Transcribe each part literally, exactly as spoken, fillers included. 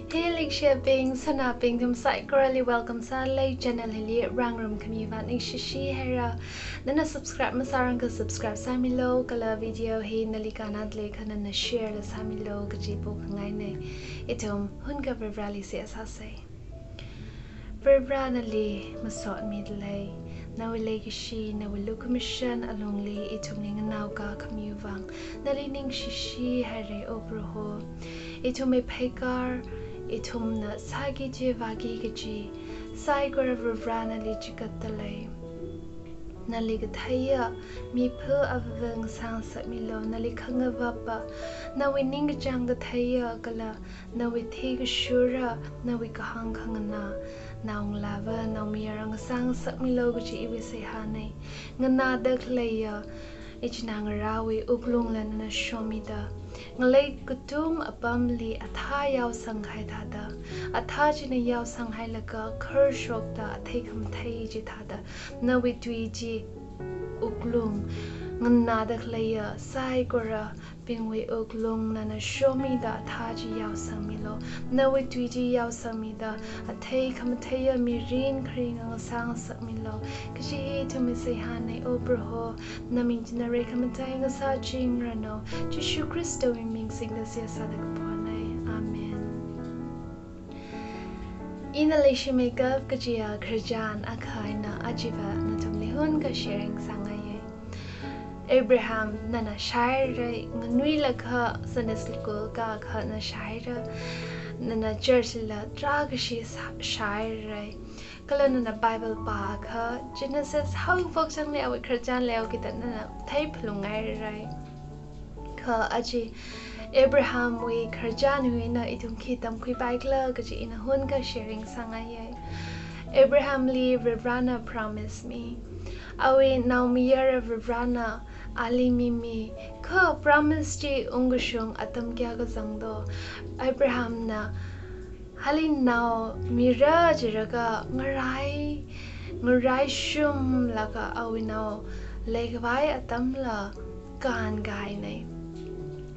Hey leikashibing, sanabing, nathum saikorali welcome sālei channel hili. Rāngarum khami vang ningshishi haira. Nana subscribe masārangakha subscribe sāmilo, kala video hi nali kannadalei kha nana share la sāmilo kaji pokhangainei. Ithum hunkha Varivarali seihā sāsei. Varivara, nali masotmidalei. Nawui leikashi, nawui lukhamashan alungli ithumli nganaokā khamiwui vang nali ningshishi hairei, O Proho. Ithumwui pheikar, ithumna sāki kaji vāki kaji, saikora Varivara nali chigatdalei. Nali katheiya mipha avāvā ngasāngasakmilo, nali khangavapa, nawui ningkachāng katheiya kala nawui theikashura, nawui kahāng khanganā naongalāva, naomayara ngasāngasakmilo kaji iwui seihānei. Nganāda khaleiya ichinā ngarāwui wuklungla nana shomida, ngalei katung apamli athā yaosang kahai thāda, athā china yaosang hailaga kharshokta athei khamathei chi thāda, nawui tui chi wuklung nganāda khaleiya saikorabingwui wuklung nana shomida athā chi yaosangmilo. Nawui tui chi yaosangmida athei khamatheiya mirin kharinga ngasāngasakmilo kaji hi ithumwui seihānei, O Proho. Naming china reikhamathei ngasāchingranu. Jishu Khristawui ming singda seihā sāda kaponei. Amen. Ina leishimeikap kajiya khararchan akha eina ajava nathumli hunkha sharing sāngaiye. Abraham, nana shāhairei, nganuilakha Sunday school kākha nana shāhairei, nana church lila tarākhashi sā-, shāhairei. Kala nana Bible pākha, Genesis haophok changli awui khararchan leihaokida nana theiphalungngairei. Kha aja Abrahamwui khararchan eina ithum khi tamkhuipaikhala kaji ina hunkha sharing sāngaiye. Abrahamli Varivarana promise mi. Awui naomayara Varivarana ali mimi. Kha promise chi ungkashung atam kayākha zangdo? Abrahamna ali nao mira jilaga ngarai, ngarai shumlaga awui nao leikapai atamla kānkahainei.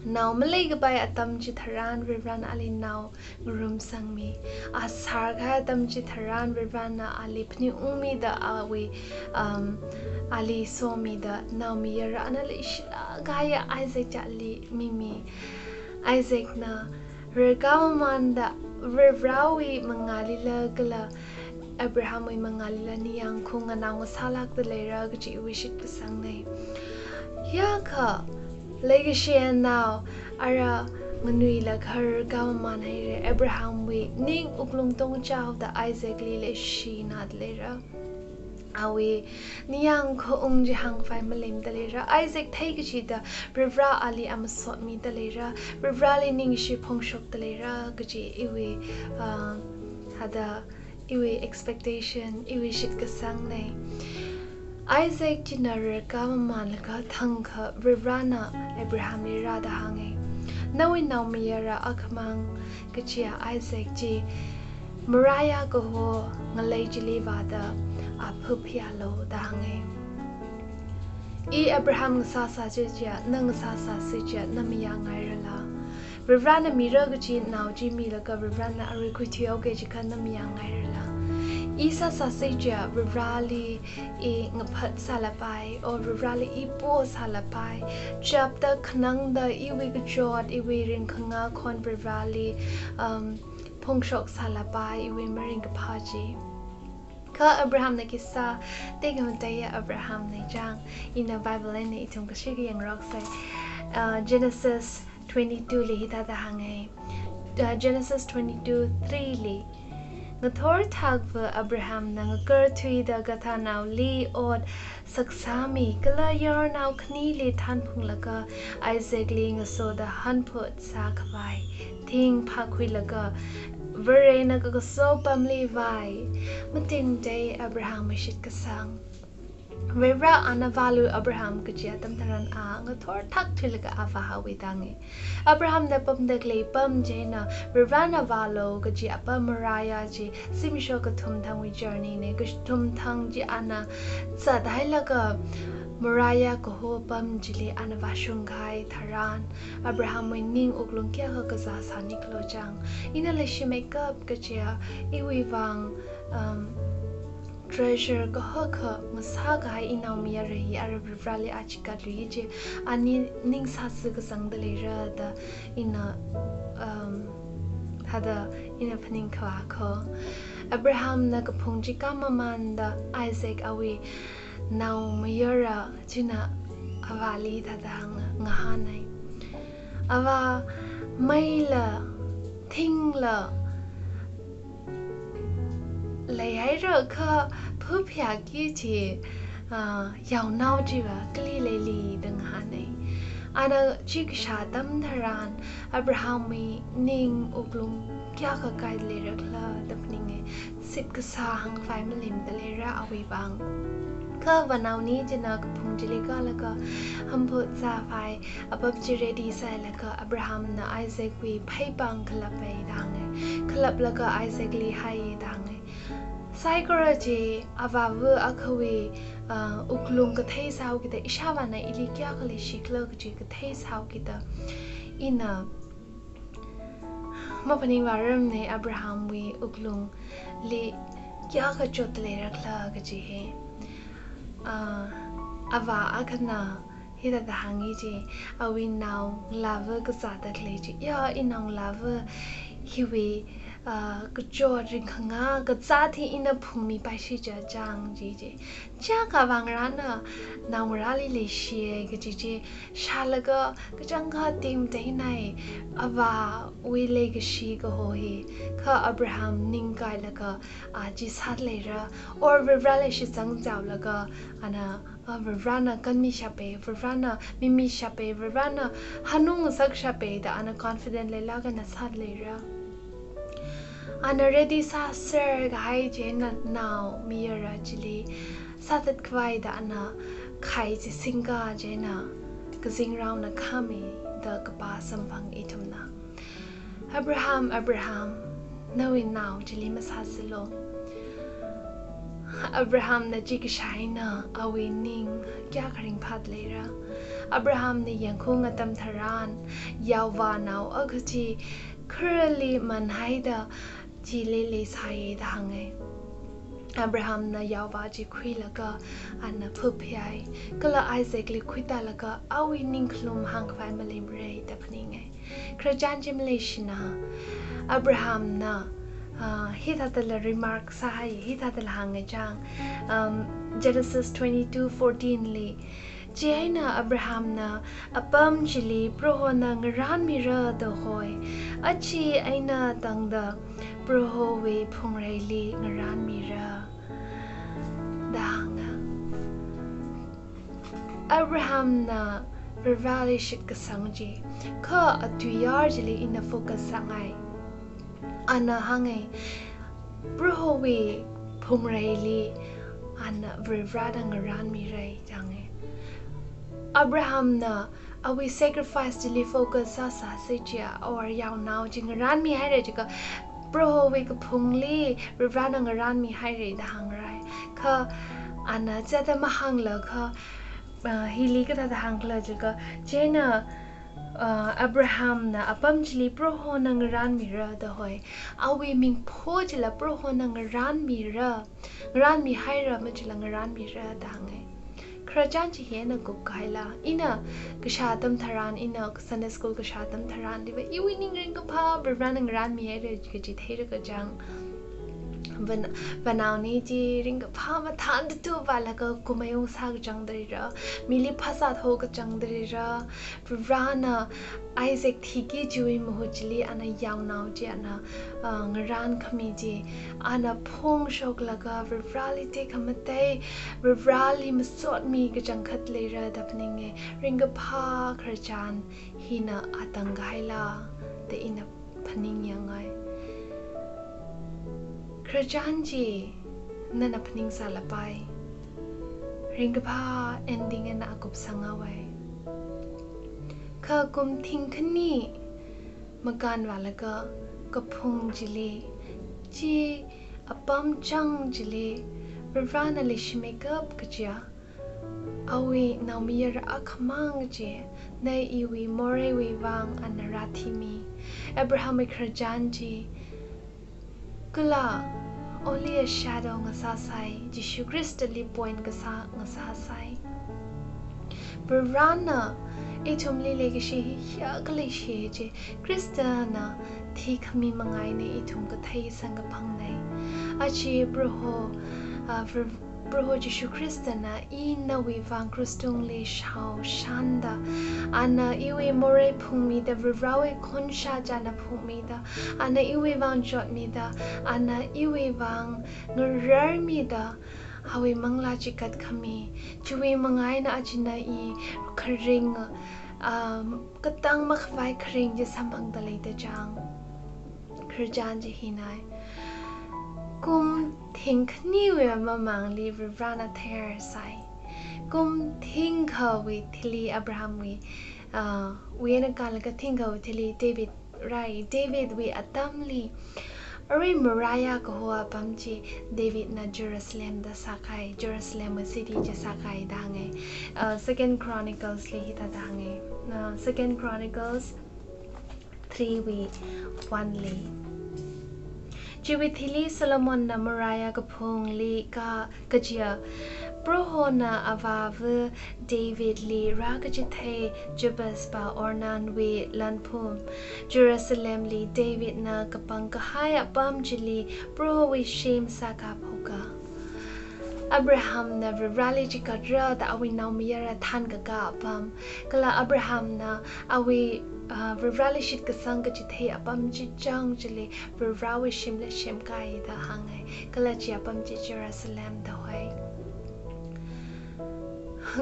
Nao maleikapai atam chitharan Varivarana ali nao ngarumsangmi. A sārkahai atam chitharan Varivarana ali phaningungmida awui, um, ali somida naomayara ana leishilāk kahaiya Isaac chi ali mimi. Isaacna rarkā mamanda Varivarawui mangālila kala Abrahamwui mangālila ningyāng khaung nganao ngasālākda leira kaji iwui shitkasangnei. Yākha leikashiya nao ara nganuilakha rarkā maman haira, Abrahamwui ning wuklung tongchaoda Isaacli leishināda leira. Awui ningyāng khaung chi hāngpai maleimada leira. Isaac theikachida Varivara ali amasotmida leira, Varivarali ningshi phongshokda leira kaji iwui, ah, hada iwui expectation, iwui shitkasangnei. Isaac china rarkā mamanlaga thangkha Varivarana Abrahamli rāda hānge. Nawui naomayara akhamang kajiya Isaac chi Moriah kaho ngalei chili vāda aphuphayālu da hānge. I Abraham ngasāsā chiakha, na ngasāsā chiakha, na mayāngairala? Varivarana mira kaji nao chi milaga Varivarana arui khuithuihaoki jiakha na mayāngairala? I sāsā chiakha, Varivarali i ngaphat sālapai, or Varivarali i po sālapai, chapda khanangda iwui kachot, iwui ringkhanga khon Varivarali, um, phongshok sālapai, iwui maringkaphā chi. Kha Abrahamna khi sā? Tekhamateiya Abrahamna chang, ina Bible eina ithum kashika yangroksa. Uh, Genesis twenty-two li hithāda hānge. Uh, Genesis twenty-two three li, ngathor thakva Abrahamna ngakarthuida gadhanaoli ot saksāmi kala yarnao khanili thanphunglaga Isaacli ngasoda hanphut sākhavai thing phākhuilaga Varena kakaso pamli vai. Matingtei Abrahamwui shitkasang. Varivara ana vālu Abraham kaji atam tharan a ngathor thakthuilaga a vāhaowa da hānge. Abrahamna pamda khalei pam china Varivarana vālu kaji apam Moriah chi zimiksho kathum thangwui journey nei, kathum thang chi ana zathailaga Moriah kaho apam chili ana vāshung kahai tharan, Abrahamwui ning wuklung kayākha kazā sānikhala chang. Ina leishimeikap kajiya, iwui vang, um, treasure kahaka ngasā kahai inaomayara hi ara Varivarali achikat luiye chi, ani ning sāsi kasangda leira da ina, um, hada ina phaningkhavā kho. Abrahamna kaphung chi kāmamānda Isaac awui naomayara china avāli thāda hānga, ngahānai. Avā, meila, thingla leihaira kha phaphayāki kaji, ah, yaonao chiva kali leili da ngahānai. Ana chi kashā atam tharan Abrahamwui ning wuklung kayākha kaida leirakhala da phaninge. Shitkasā hāngkhavai malemda leira awui vang. Kha vānaoni china kaphung chili kālaga, hamphu zāvai apam chi ready sāhailaga Abrahamna Isaacwui pheipāng khalappai da hānge. Khalaplaga Isaacli haiye da hānge. Saikora chi avāva akhawui, ah, wuklung kathei sāhaokida, ishāvāna ili kayākha leishikhala kaji kathei sāhaokida, ina maphaningvārarmane Abrahamwui wuklungli kayākha chotda leirakhala kaji hi. Ah, avā akhana hithāda hāngi chi, awui naongalāva kazāda khalei chi. Ya, inaongalāva hiwui, ah, kachot ringkhanga kazāt hi ina phungmipaishit chang ji chi. Chiyākha vāngarāna naongarāli leishiye kaji chi shālaga kachangkhat tingteinaye avāwui leikashi kaho hi. Kha Abraham ningkailaga, ah, chi sāda leira, or Varivarali shitsang chaolaga, ana, ah, Varivarana kanmishappai, Varivarana mimishappai, Varivarana hanung ngasakshappai da ana confident leilaga ana sāda leira. Ana ready sāser kahai chieina naomayara chili sāthatkhavai da ana khai chi singkā chieina kazingraona khāmi da kapā samphang ithumna. Abraham, Abraham, nawui nao chili masāsilo. Abrahamna chi kashā eina awui ning kayākha ringphāda leira. Abrahamna yangkhaung atam tharan, yaovā nao akha chi kharali manhaida chili leisāye da hānge. Abrahamna yaovā chi khuilaga ana phaphayai, kala Isaacli khuitālaga awui ningkhalum hāngkhavai malemrei da phaninge. Khararchan chi maleishina, Abrahamna, ah, hithādala remark sāhai, hithādala hānge chang, um, Genesis twenty-two fourteen li, chieina Abrahamna apam chili Prohona ngarānmira da hoi, achi eina tangda Prohowui phungreili ngarānmira da hānga. Abrahamna Varivarali shitkasang chi, kha atuiyār chili ina focus sāngai. Ana hānge, Prohowui phungreili ana Varivarana ngarānmirei da hānge. Abrahamna awui sacrifice chili focus sāsāsa chiakha, or yaonao chi ngarānmihaira chiakha, Prohowui kaphungli Varivarana ngarānmihaira da hāngra. Kha ana chithāda mahāngla kha, ah, hili kathāda hāngkhala chiakha, chieina, ah, Abrahamna apam chili Prohona ngarānmira da hoi. Awui mingpho chila Prohona ngarānmira, ngarānmihaira majila ngarānmira da hānge. Khararchan chi hi eina kupkahaila, ina kashā atam tharan, ina Sunday school kashā atam tharanliva, iwui ning ringkaphā Varivarana ngarānmihaira kaji theira kachang. Van-, vānaoni chi ringkaphā mathānda tupālaga kumei ungsā kachangda leira, mili phasā tho kachangda leira, Varivarana Isaac thiki chiwui mahut chili ana yaonao chi ana, ah, ngarānkhami chi ana phongshoklaga Varivarali tekhamatei, Varivarali masotmi kachangkhat leira da phaninge. Ringkaphā khararchan hina atang kahaila da ina phaningyāngai. Khararchan chi nana phaningsālapai. Ringkaphā ending eina akupsanghaowai. Kha kum thingkhani makānvālaga kaphung chili, chi apam chang chili, Varivarana leishimeikap kajiya, awui naomayara akhamang chi, na iwui moreiwui vang ana rāthimi. Abrahamwui khararchan chi, kala only a shadow ngasāsai, Jishu Khristali point kasā ngasāsai. Varivarana ithumli leikashi hi hiyākha leishi chi, Khristana thikhami mangaina ithum kathei samkaphangna. Aja Proho, ah, Var-, Proho Jishu Khristana i nawui vang krus tungli shaoshanda, ana iwui morei phungmida, Varivarawui khonshat chi ana phungmida, ana iwui vang chotmida, ana iwui vang ngararmida, awui manglā chikat khami, chiwui mangaina aja i kharing, um, katang makhavai kharing chi samphangda leida chang. Khararchan chi hina. Kum thingkhaniwui mamangli Varivarana theiharsai. Kum thingkhawui thili Abrahamwui, ah, wui eina kālaga thingkhawui thili David rāi. Davidwui atamli, arui Moriah kaho apam chi Davidna Jerusalemda sākahai, Jerusalemwui city chi sākahai da hānga. Ah, Second Chronicles li hithāda hānga. Ah, Second Chronicles three wui one li. Chiwui thili Solomonna Moriah kaphungli kā kajiya, Prohona avāva Davidli rākachithei Jebuspa Ornanwui lanphum, Jerusalemli Davidna kapangkahai apam chili Prohowui shim sākaphoka. Abrahamna Varivarali chikatra da awui naomayara thankakā apam, kala Abrahamna awui, ah, Varivarali shitkasang kachithei apam chi chang chili Varivarawui shimli semkahai da hānga. Kala chi apam chi Jerusalem da hoi.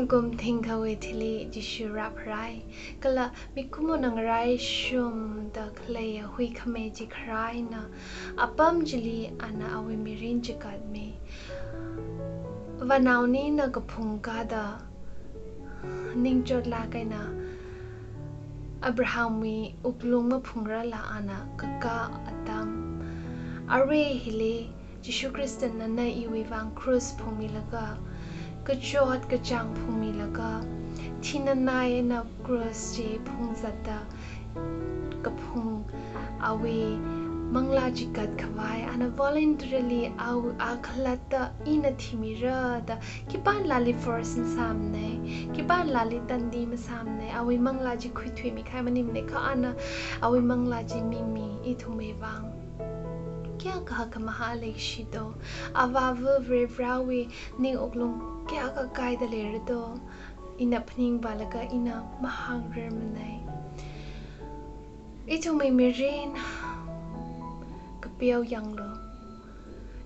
Kum thingkhawui thili Jishu rāpharai. Kala mikumona ngaraishungda khaleiya huikhame chi kharā eina, apam chili ana awui mirin chikatmi. Vānaonina kaphung kāda ningchotlāk eina Abrahamwui wuklung maphungrarla ana kakā atam. Arui hili Jishu Khristana na iwui vang krus phungmilaga, kachot kachāng phungmilaga, thinanai eina krus chi phungzatda kaphung awui manglā chikat khavai, ana voluntarily awui a khalatta ina thimira da, khipānlali force masāmana, khipānlali tandi masāmana, awui manglā chi khuithuimi kahai maningmana, kha ana awui manglā chi mimi ithumwui vang. Kayākha hakkhamahā leishi do, avāva Varivarawui ning wuklung kayākha kaida leira do, ina phaningvālaga ina mahāngrarmana. Ithumwui mirin kapeo yanglu.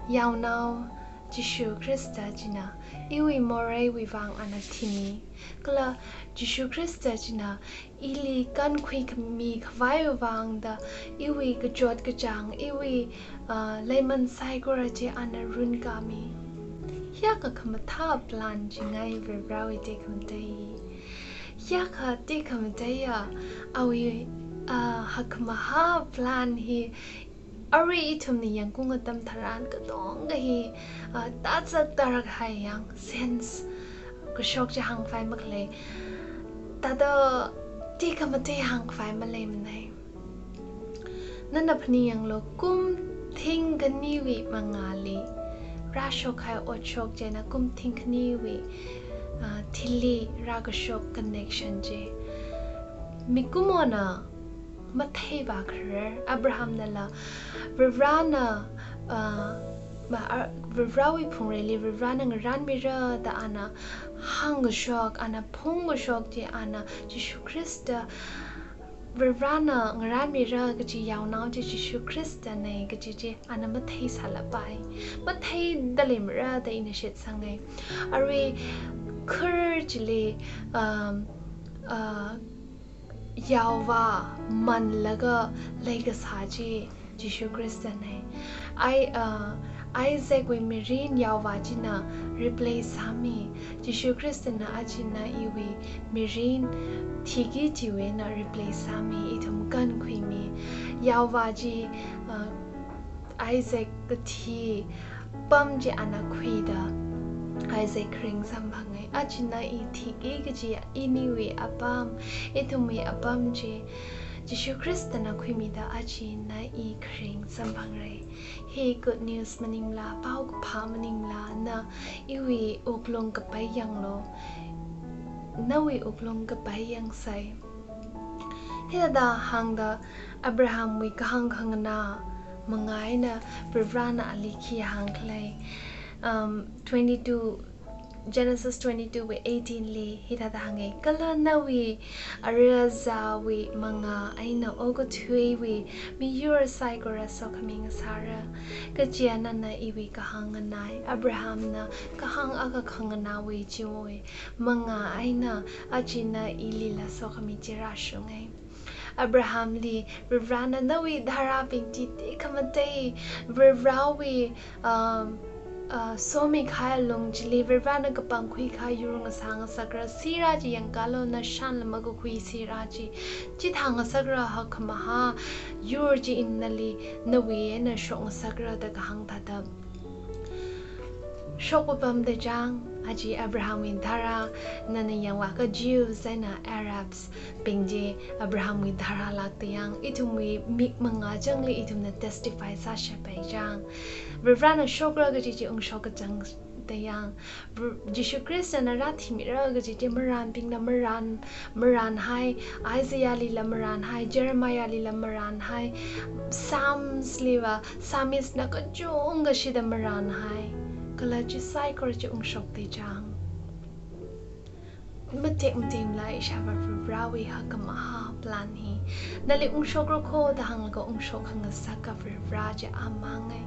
Yaonao Jishu Khrista china iwui moreiwui vang ana thimi. Kala Jishu Khrista china ili kankhuikhami khavaiwui vangda iwui kachot kachāng, iwui, ah, leiman saikora chi ana runkāmi. Hiyākha khamathā plan chi ngai Varivarawui tekhamatei. Hiyākha tekhamateiya awui, ah, hakkhamahā plan hi arui ithumna yangkung atam tharan katonga hi, ah, tazak tarak hai yang sense kashok chi hāngkhavai makhalei. Thāda tekhamatei hāngkhavai maleimana. Nana phaning yanglu, kum thingkhaniwui mangāli rāshokhai otshok china kum thingkhaniwui, ah, thili rākashok connection chi. Mikumona matheivākharar, Abrahamnala Varivarana, ah, ma, ah, Varivarawui phungreili Varivarana ngarānmira da ana hāngkashok, ana phungkashok chi ana Jishu Khrista, Varivarana ngarānmira kaji yaonao chi Jishu Khristana kaji chi ana matheisālapai. Matheida leimara da ina shitsanga. Arui khar chili, um, uh, yaovā manlaga leikasā chi Jishu Khristana. Ai, uh, Isaacwui mirin yaovā china replace sāmi. Jishu Khristana aja iwui mirin thiki chiwui eina replace sāmi, ithum kankhuimi. Yaovā chi, uh, Isaac kathi pam chi ana khuida Isaac kharing samphanga. Aja ina i thiki kaji iniwui apam, ithumwui apam chi Jishu Khristana khuimida aja ina i kharing samphangra. Hi good news maningla, pao kaphā maningla, na iwui wuklung kapai yanglu, nawui wuklung kapai yangsei. Hithāda hāngda Abrahamwui kahāng khanganā manga eina Varivarana ali khi hāngkhalei. Um, twenty-two, Genesis twenty-two wui eighteen li hithāda hānga, kala nawui arāzāwui manga eina okathuiwui miyur saikora sokhami ngasāra. Kaja nana iwui kahāng nganai. Abrahamna kahāng akha khanganāwui chiwui manga eina aja ina ilila sokhami chi rāshunga. Abrahamli Varivarana nawui dharābing chi tekhamatei, Varivarawui, um, uh, somi kahai alung chili Varivarana kapangkhui kahai yur ngasā ngasakra, sirā chi yangkalo, na shānla makakhui sirā chi. Chithā ngasakra, hakkhamahā yur chi ina nali nawui eina shok ngasakra da kahāng thāda shokpapamda chang. Aja Abrahamwui dharā, nana yangvākha Jews eina Arabs bing chi Abrahamwui dharālākda yang, ithumwui mik manga changli ithumna testify sāshappai chang. Varivarana shokra kaji chi ungshok kachangda yang. Var-, Jishu Khristana rāthimira kaji chi marānbingna marān, marānhai, Isaiah lila marānhai, Jeremiah lila marānhai, Psalms liva, Psalmist na kachungkha shida marānhai. Kala chi saikora chi ungshokda chang. Matek matemla ishāvā Varivarawui hakkhamahā plan hi nali ungshokra kho da hānglaga ungshok khangasaka Varivara chi amangna.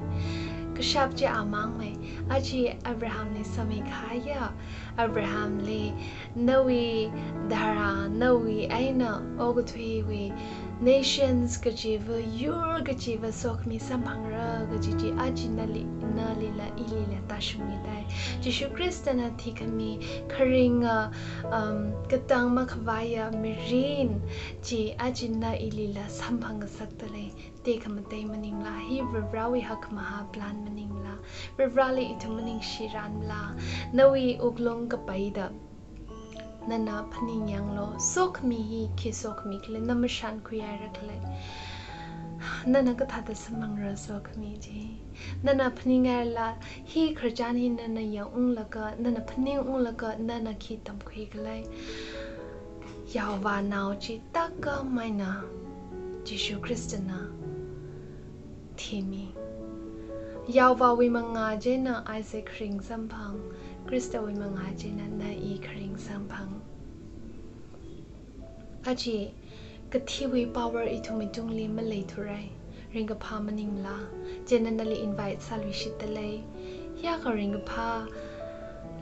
Kashap chi amangna. Aja Abrahamli somi kahaiya, Abrahamli nawui dharā, nawui eina okathuiwui nations kachiva, yur kachiva sokhami samphangra kaji chi aja nali, nalila ilila tāshungmidai. Jishu Khristana thikhami kharinga, um, katang makhavaiya mirin chi aja ina ilila samphang ngasakdalei. Tekhamatei maningla, hi Varivarawui hakkhamahā plan maningla, Varivarali ithum maningshiranla, nawui wuklung kapaida nana phaningyanglu, sokhami hi khi sokhami khala, na mashānkhuihaira khala. Nana kathāda samphangra sokhami chi? Nana phaninghaila, hi khararchan hi nana yangunglaga, nana phaningunglaga, nana khi tamkhui khala? Yaovānao chi tākam eina Jishu Khristana thimi. Yaovāwui manga chieina Isaac kharing samphang, Khristawui manga chieina na i kharing samphang. Aja kathiwui power ithumwui tungli maleithurai. Ringkaphā maningla, chieina nali invite sāluishitdalei. Hiyākha ringkaphā,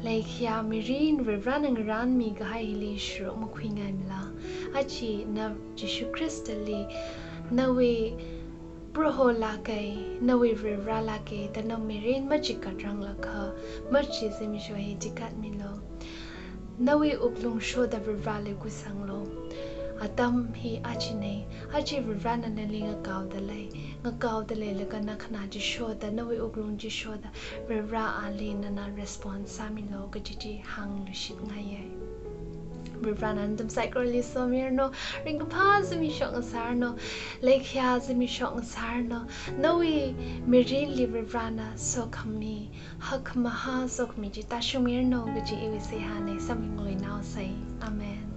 leikhayā mirin Varivarana ngarānmi kahai hili sharuk makhuingaimala? Aja na Jishu Khristali nawui Proho lāka, nawui Varivara lāka da na mirin machikat ranglakha, machi zimiksho hi chikatmilu. Nawui wuklung shoda Varivarali khuisanglu. Atam hi ajana, aja Varivarana nali ngakaodalei, ngakaodaleilaga na khanā chi shoda, nawui wuklung chi shoda, Varivarali nana response sāmilu kaji chi hāngluishitngaiya. Varivarana nathum saikorali somiranu, ringkaphā zimiksho ngasāranu, leikhayā zimiksho ngasāranu, nawui mirinli Varivarana sokhami, hakkhamahā sokhami chi tāshungmiranu kaji iwui seihāna. Samphangluinaosei. Amen.